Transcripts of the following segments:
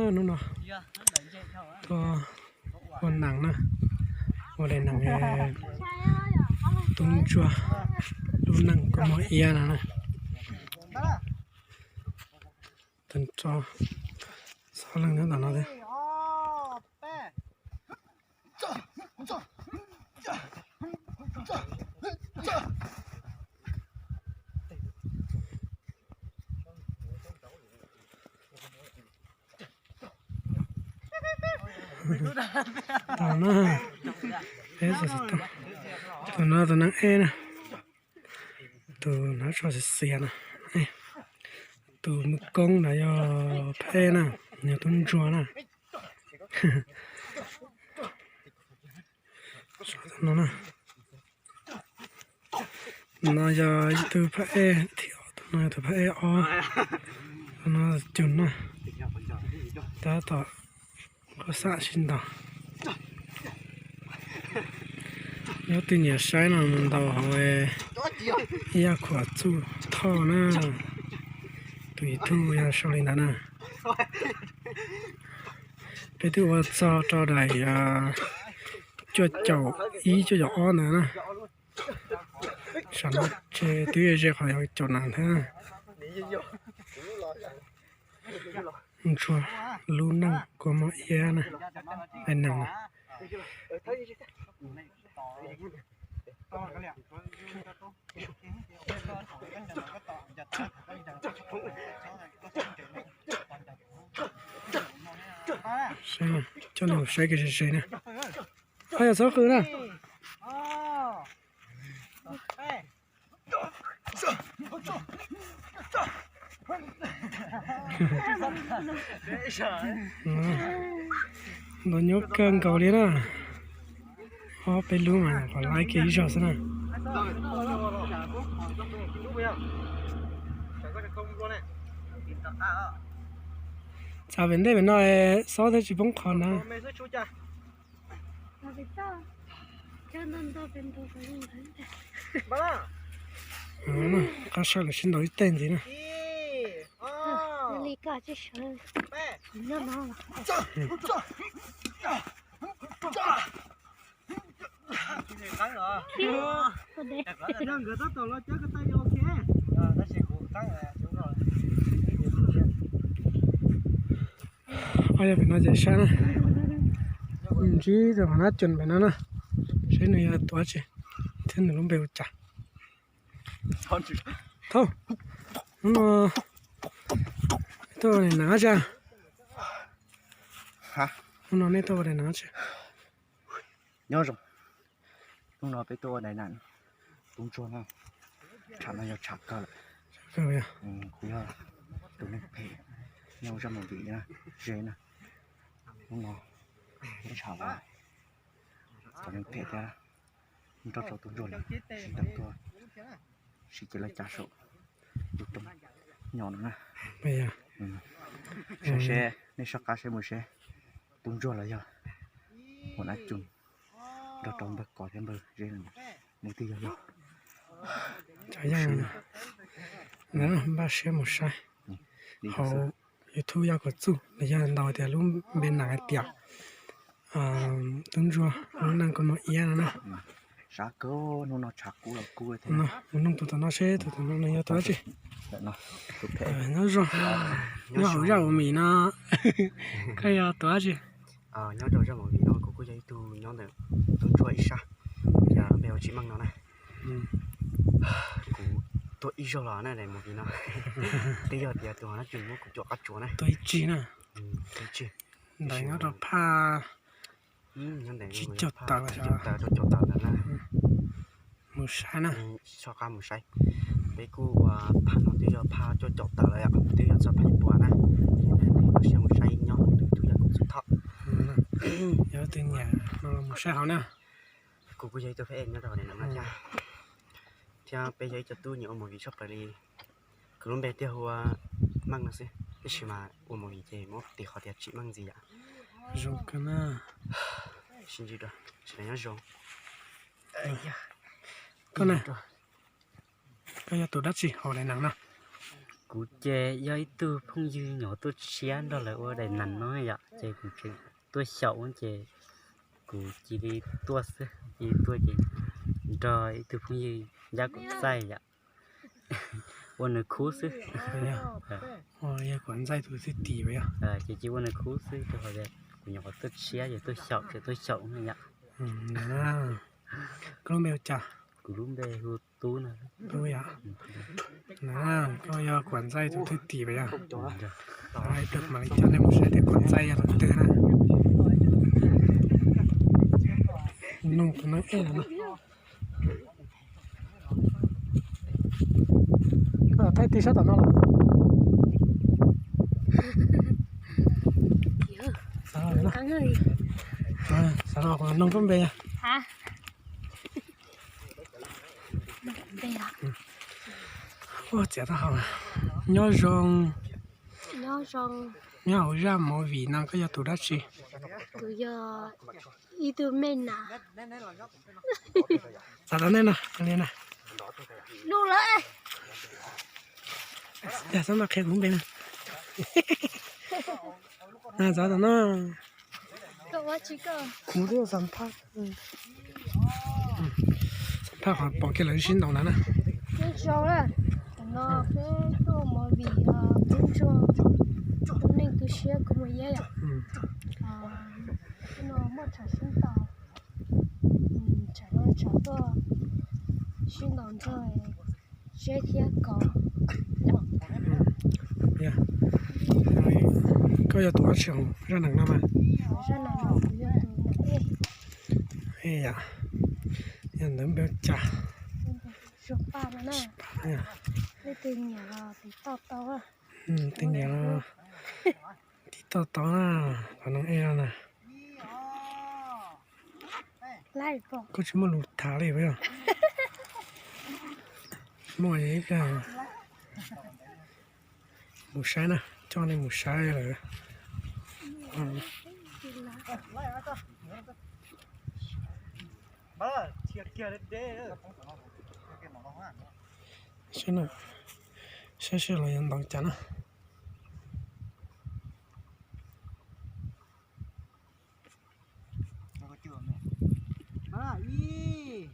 Hnub no tuaj ua nees na, ua daim nees tub ntsuag lub neej kua muag iab no na. Tag nrho txhua leej nyob tom no thiab. Tau na, peb xav xav tau. Tus no tus neeg ej na, tus hnav tsho xiav xiav na, tus mus koob na yog phab ej na, yog tub ntsuag na. No na, no yog ib tug phab ej, tus no yog tus phab ej ob, tus no cug na, tab tom kuj xam sib ntaus. Yog twg nyiam saib no mus ntaus hauv ib yam khuam txuj thoj na, tus YouTube yog sau li ntawd na. Peb twb ua txog rau daim cuaj caum ib cuaj caum ob ntawd na. Saum no ces twb ze qhov yog caum nas thiab. Ntsuag lub neej kua muag iab na, daim nees na. Saib, coj nej mus saib kev ze ze na. Ho yog txhob qw na. Ntaus nyuaj kawg nkaus li na. Ob peb lub mas nyuam qhuav laib kiag ib zaug xwb na. Txav pem ntej pem no xob thiaj tsis poob qhov na. Qab sawv los sib ntaus ib teg ntxiv na. Ob yog pem no ces saib na, ntsib tus hnav cun pem no na, saib nws yog tus dab tsi thiab nws lub npe ua cas. Thaum hnub no tuaj ua daim nees dab tsi? Hnub no nej tuaj ua daim nees dab tsi? Nyob zoo, hnub no peb tuaj ua daim nees tub ntsuag na, tshav no yog tshav kawg lawm. Kuv yog tus neeg phem nyob zaj movie na, ze na, hnub no tshav cov neeg phem thiab nrog rau tub ntsuag lawv sib tau tuaj, sib ces lawv cav saum tus roob nyo no na. Saib seb nej soj qab seb mus seb tub ntsuag los yog mus nab cun nrog rau npawg Kos thiab npawg Zeb, nws twb yog yog. Npaj siab mus saib hauv YouTube yog kuv txuj los yog ntaus tias lub npe nees hais tias tub ntsuag lub neej kua muag iab no na. Sav kawg, hnub no tshav kub los kub thiab. Mus noog tus tom no seb tus tom no nws yog tus dab tsi. Nyob zoo, nyob hauv zaj movie no koj yog tus dab tsi? Nyob rau zaj movie no kuv kuj yog ib tug nyob ntawm tub ntsuag ib sab, yog npe ua Tsim Meej no na. Kuv tuaj ib zaug los na daim movie no, twb yog tias tus hnav cun muab kuv cuam qab tsuas na. Tuaj ib tsig na. Ib tsig. Ntawd nyob rau phaj tsib caug tawm, caum tawm ntawd na. Mus saib na. Soj qab mus saib. Peb kuj ua phaj no twb yog phaj cuaj caum tawm lawm, twb yog txog phaj ib puas na. Ces npaj siab mus saib nyob hauv tus YouTube yog kuv txuj thoj. Yog tus nyiam no mus saib hauv na. Kuv kuj yog ib tug phab ej nyob rau daim nees no thiab, thiab peb yog ib co tub nyiam ua movie tshaj plaws li. Kuv lub npe thiaj hu ua Meej no xwb, tab sis mas ua movie ces muab tis qhov tias Tsim Meej ntxiv yom. Zoo kawg na. Sib ntsib dua, tsis tas nyob zoo. Koj ne? Koj yog tus dab tsi hauv daim neeg no? Kuv ces yog ib tug phooj ywg nyuam qhuav tuaj tshiab nrog lawv ua daim neeg no yom, ces kuv tseem tuaj xyaum ces kuv cia li tuaj xwb, cia li tuaj ces nrog ib tug phooj ywg ncaj kuv txaij yom, ua nws khub xwb. Yog kuv ntxaij tus thwj tim yog. Ces cia ua nws khub xwb, kuv nyuam qhuav tuaj tshiab ces tuaj xyaum ces tuaj xyaum no yom. Koj lub npe hu cas? Kuv lub npe hu Tub no. Tub yom. Koj yog kuv ntxaij tus thwj tim yog. Ib pliag mam li coj nej mus saib tias kuv ntxaij yog tus twg na. Noog tus neeg ej no. Koj thaij tig sab tom no los? Xav los, noog koj npe. Ua txiav tau hau. Nyob zoo. Nyob hauv zaj movie no koj yog tus dab tsi? Kuv yog ib tug me nas. Txav tom nej no, li na. Lub lawm. Yog xab mas qhia kuv npe na. Txav tom no. Kuv twb xam phaj, xam phaj qhov pom kiag lawv sib ntaus ntawd na. Nyob zoo na, tam no peb tuaj movie Tub Ntsuag, tub neeg tu siab kuv mus yeb yom. No muaj tshav sib ntaus, tshav no tshav tuaj sib ntaus nrog zeb thiab kov. Koj yog tus dab tsi hauv zaj neeg no mas? Yog ntawd npe hu cas? Tus nyiam tiv toj tau na, qhov neeg ej no na. Koj tsis muaj lus tham li yog? Muaj ib pliag mus saib na, coj nej mus saib lawm. Saib seb los yog ntaus cas na. Ib,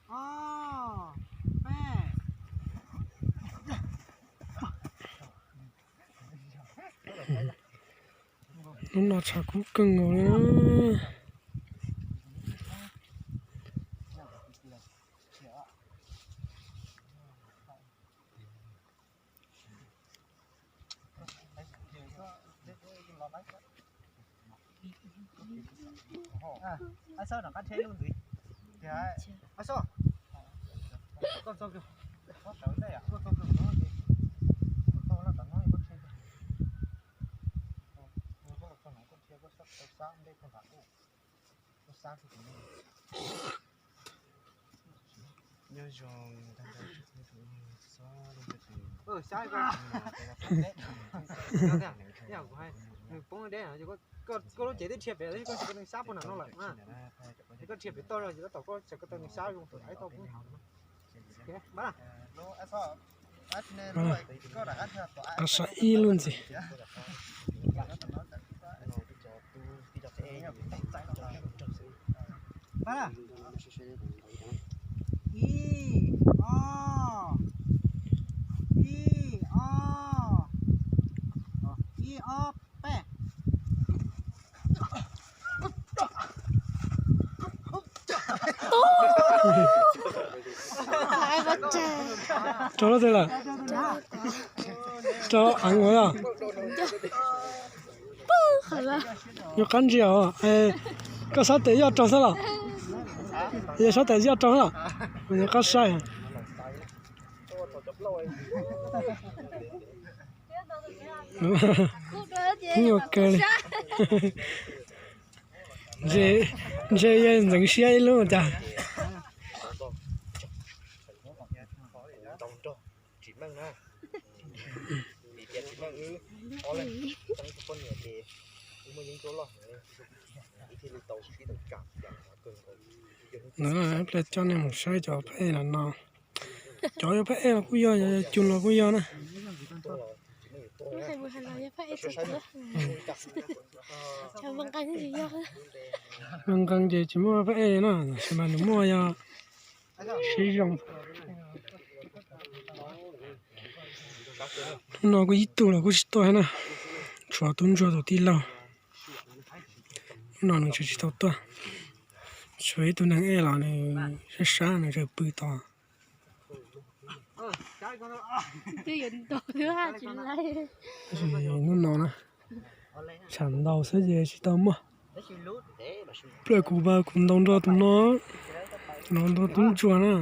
ob, peb. Hnub no tshav kub kawg nkaus li. Nyob zoo tag nrho tsoom phooj ywg txhua leej txhua tus. Nws poob deb, koj lub cev twb dhia pem, koj tsis, koj neeg sab puag nram no lawm. Koj dhia pem toj zog ces tab tom koj tseem, koj tau neeg sab zoo, tus ib tau poob. Qhov sav ib lub ntxiv. Ib, ob, ib, ob, peb. Rau lub twg lawm? Rau av ua yog? Nyuaj qab ntsia os. Koj sab tes yoj rau xwb los? Yog sab tes yoj rau xwb los? Nyuaj qab saib. Nyuaj kawg li. Ntshe, ntshe yog ntxeev siab ib lub cas. Ntawd ib pliag coj nej mus saib cov phej no no. Cov yog phab ej los kuj yog, yog cug los kuj yog na. Nqee nqee ces tsis muaj phab ej na, tab sis mas nws muaj yog siv zoo. Hnub no kuj ib tug los kuj tsis tuaj thiab na, tshuav tub ntsuag tus tij laug. Hnub no nws tseem tsis tau tuaj, tshuav ib tug neeg ej los nws sab sab nws tseem pw tod. Tab sis hnub no na, tshav ntau xwb ces tsis tau muaj. Pliag kuv vas kuv ntaus nrog tus no, tus no ntaus tub ntsuag na.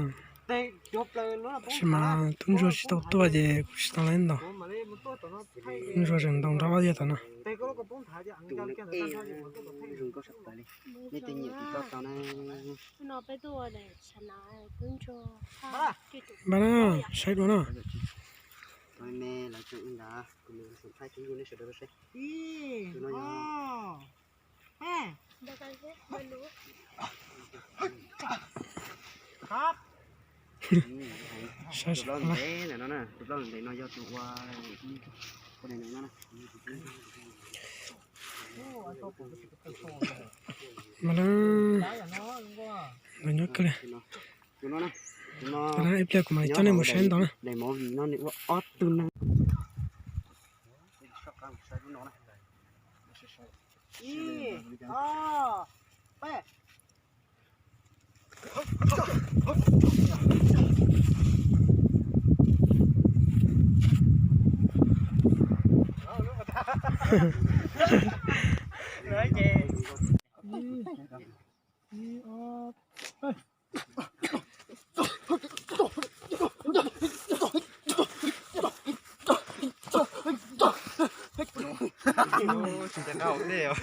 Tab sis mas tub ntsuag tsis tau tuaj ces kuv tsis tau laib ntaus. Tub ntsuag tseem ntaus nrog ob diav tom no. Npaj na, saib dua na. Saib saib na. Mas na, nyob kawg li. Ib pliag kuv mam li coj nej mus saib ntau na. Tsis nco qab hauv dej os.